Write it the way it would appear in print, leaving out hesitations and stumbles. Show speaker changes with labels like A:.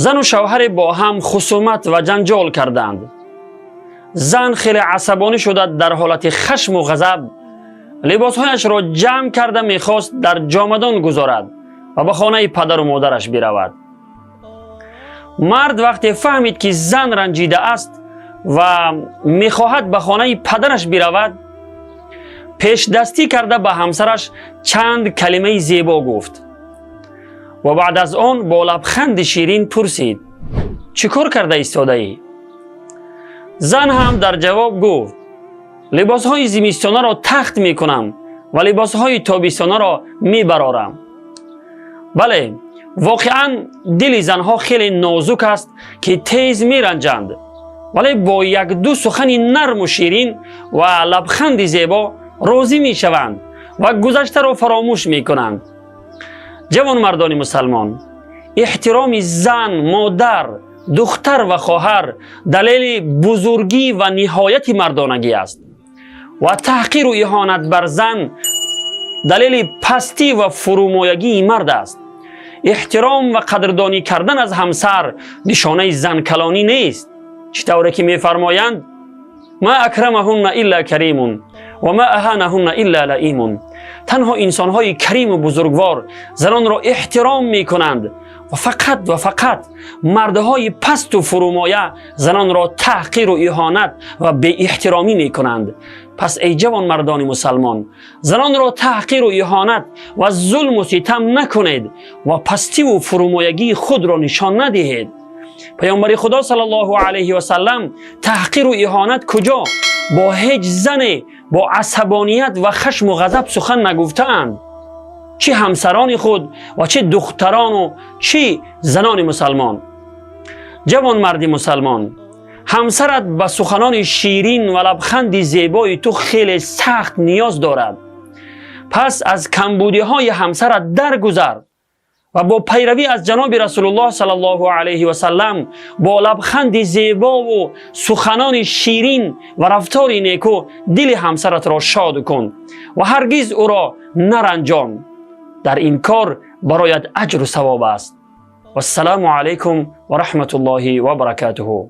A: Зану шавҳаре бо ҳам хусумат ва ҷанҷол карданд. Зан хеле асабонӣ шуда, дар ҳолати хашму ғазаб либосҳояшро ҷамъ карда, мехост дар ҷомадон гузорад ва ба хонаи падару модараш биравад. Мард вақте фаҳмид, ки зан ранҷида аст ва мехоҳад ба хонаи падараш биравад, пешдастӣ карда, ба ҳамсараш чанд калимаи зебо гуфт ва баъд аз он бо лабханди ширин пурсид: «Чӣ кор карда истодаӣ?» Зан ҳам дар ҷавоб гуфт: «Либосҳои зимистонаро тахт мекунам ва либосҳои тобистонаро мебарорам». Бале, воқеан дили занҳо хеле нозук аст, ки тез меранҷанд, вале бо як-ду сухани нарму ширин ва лабханди зебо розӣ мешаванд ва гузаштаро фаромӯш мекунанд. Ҷавонмардони мусалмон, эҳтироми зан, модар, духтар ва хоҳар далели бузургӣ ва ниҳояти мардонагӣ аст ва таҳқиру иҳонат бар зан далели пастӣ ва фурӯмоягии мард аст. Эҳтиром ва қадрдонӣ кардан аз ҳамсар нишонаи занкалонӣ нест. Чӣ тавре ки мефармоянд: «Ма акрамаҳунна илла каримун ва ма аҳанаҳунна илла лаимун». Танҳо инсонҳои кариму бузургвор занонро эҳтиром мекунанд ва фақат ва фақат мардҳои пасту фурӯмоя занонро таҳқиру иҳонат ва беэҳтиромӣ мекунанд. Пас, эй ҷавонмардони мусалмон, занонро таҳқиру иҳонат ва зулму ситам накунед ва пастиву фурӯмоягии худро нишон надиҳед. Паёмбари Худо саллаллоҳу алайҳи васаллам таҳқиру иҳонат куҷо, бо ҳеҷ зане бо асабоният ва хашму ғазаб сухан нагуфтаанд, чӣ ҳамсарони худ ва чӣ духтарону чӣ занони мусалмон. Ҷавонмарди мусалмон, ҳамсарат ба суханони ширин ва лабханди зебои ту хеле сахт ниёз дорад. Пас аз камбудиҳои ҳамсарат даргузар ва бо пайравӣ аз ҷаноби Расулуллоҳ саллаллоҳу алайҳи васаллам бо лабханди зебову суханони ширин ва рафтори неку дили ҳамсаратро шод кун ва ҳаргиз ӯро наранҷон. Дар ин кор бароят аҷру савоб аст. Вассалому алайкум ва раҳматуллоҳи ва баракатуҳу.